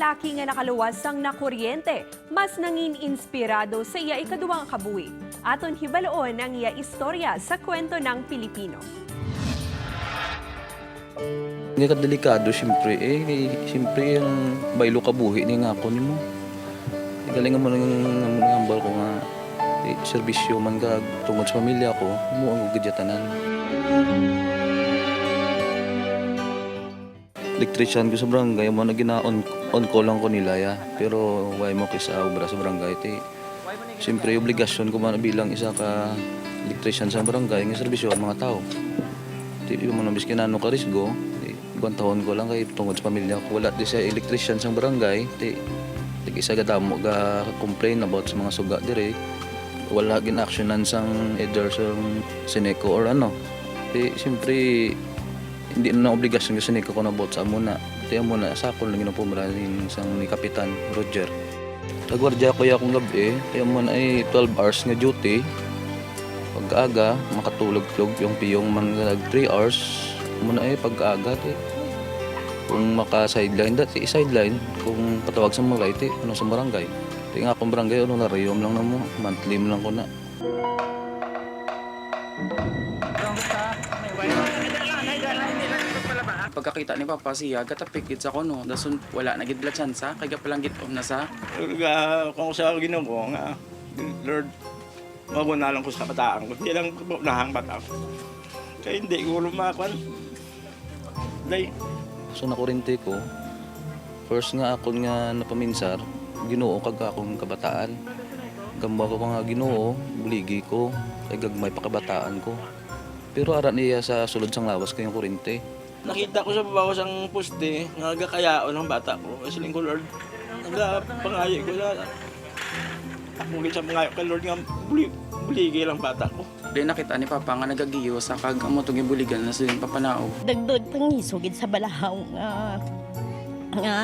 lalaki nga nakaluwas sang nakuryente, mas nangin inspirado sa iya ikaduwang kabuhi. Aton hibaloon ang iya istorya sa Kwento ng Pilipino. Hindi ka delikado, siyempre eh. Kay, siyempre, ang baylo kabuhi ni nga ako ni mo. Galing mo nang hambal ko nga eh, serbisyo man ka tungod sa pamilya ko, mo ang gadyatanan. Electrician ko sa barangay, mo na gina on, on call lang ko nila ya. Pero why mo kisa obra sa barangay ti. Siyempre, obligasyon ko man bilang isa ka electrician sa barangay nga serbisyo ang mga tao. Di mo na biskin ano ka risgo, di gwantaon ko lang kay tungod sa pamilya ko. Wala di sa electrician sa barangay, di di isa gadamo ga complain about sa mga suga dire. Wala gin actionan sang either sa Seneco or ano. Di siyempre hindi na obligasyon ko Seneco ko na about sa amo na. Di amo na sa akon lang ginapumranin sang ni Kapitan Roger. Nagwardya ko ya akong gabi, kaya mo na ay 12 hours nga duty. Pag-aga, makatulog-tulog yung piyong man nag 3 hours. Muna eh, pag-aga, ti. Kung maka-sideline, dati sideline. Kung patawag sa mga ti, ano sa barangay. Ti nga akong barangay, ano na, rayom lang na mo. Monthly mo lang ko na. Pagkakita ni Papa siya, gatapik gid sa kono. Dasun wala na gid bla tsansa, kay gapalangit om na sa. Nga, kung sa Ginoo nga, Lord, maguna lang ko sa kabataan ko. Hindi lang unahang bata ko. Kaya hindi ko lumakwan. Day, So nakurente ko, first nga ako nga napaminsar, Ginoo kag akong kabataan. Gamba ko nga Ginoo, buligi ko, kay gagmay pa kabataan ko. Pero ara niya sa sulod sang lawas kayong kurente. Nakita ko sa babaw sang poste, nga gakayaon ang bata ko. Ay, siling ko, Lord, nagapangayo ko sa... Ako gid sa pangayo kay Lord nga buligi lang bata ko. Dahil nakita ni Papa nga nagagiyo sa kag amo tong gibuligan na siling papanao. Dagdod pangisugid sa balahaw nga nga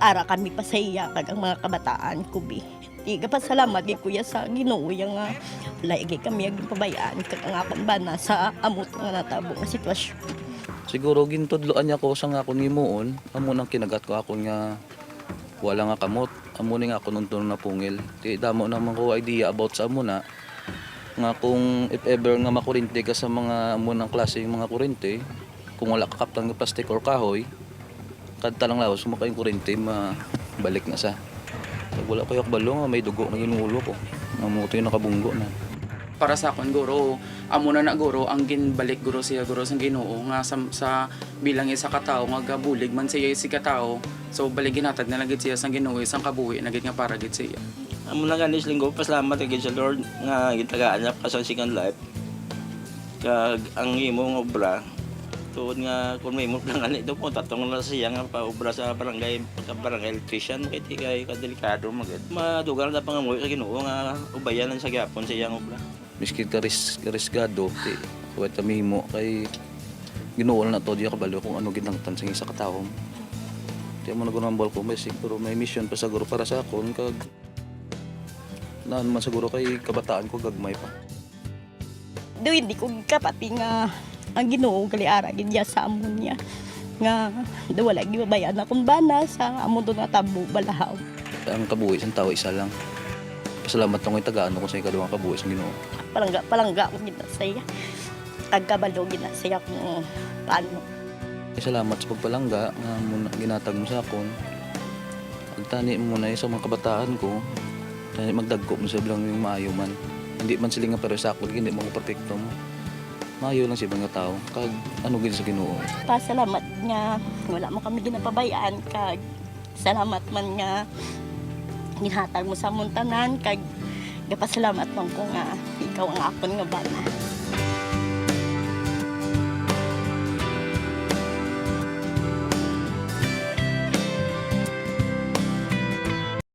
ara kami pa sa iya kag ang mga kabataan ko bi. Di ka pasalamat gid kuya sa Ginoo ya nga wala gid kami ang pabayaan kag ang akon bana sa amot nga natabo nga sitwasyon. Siguro gintudloan niya ko sa nga akong himuon, amo nang kinagat ko ako nga wala nga kamot, amo ni nga ako nung na pungil. Ti damo naman ko idea about sa amo na nga kung if ever nga makurente ka sa mga amo ng klase yung mga kurente, kung wala ka kaptan nga plastic or kahoy, kadta lang lawas mo kayong kurente mabalik na sa. Pag wala ko balo nga may dugo na ginuulo ko. Namuto yung nakabunggo na. Para sa akon guro, amo na na guro ang ginbalik guro siya guro sa Ginoo nga sa bilang isa ka tawo nga gabulig man siya si katao. So balik ginatag na lang gid siya sa Ginoo isang kabuhi na gid nga para gid siya. Amo na ganis linggo, pasalamat kay sa Lord nga gitagaan niya ka sa second life. Kag ang imong obra, tuod nga kung may mo lang ani do po tatong na siya nga paobra sa barangay pagka barangay electrician kay ti kay kadelikado magid. Madugang na pangamuyo sa Ginoo nga ubayan lang sa gyapon sa iyang obra. Miski ka risgado, ti kuwet kami himo kay Ginoo na to diya kabalo kung ano ginangtan sa isa ka tawo. Ti mo nagunambal ko may siguro may mission pa siguro para sa akon kag naan man siguro kay kabataan ko gagmay pa. Do hindi ko kapati nga ang Ginoo gali ara gid niya sa amon niya nga do wala gid mabayaan akong bana sa amon do natabo balahaw. Ang kabuhi sa tao isa lang. Pasalamat lang ko tagaan ko sa ikaduhang kabuhi sa Ginoo. Palangga palangga ko gid na sa iya. Kag kabalo gid na siya kung paano. Salamat sa pagpalangga nga muna ginatag mo sa akon. Pagtani mo na sa mga kabataan ko, tani magdagko mo sa bilang yung maayo man. Hindi man sila nga pero sa akon, hindi mo perfecto mo. Maayo lang sa ibang nga tao. Kag ano gid sa Ginoo. Pasalamat nga wala mo kami ginapabayaan kag salamat man nga ginhatag mo sa amon tanan kag gapasalamat man ko nga ikaw ang akon nga bana.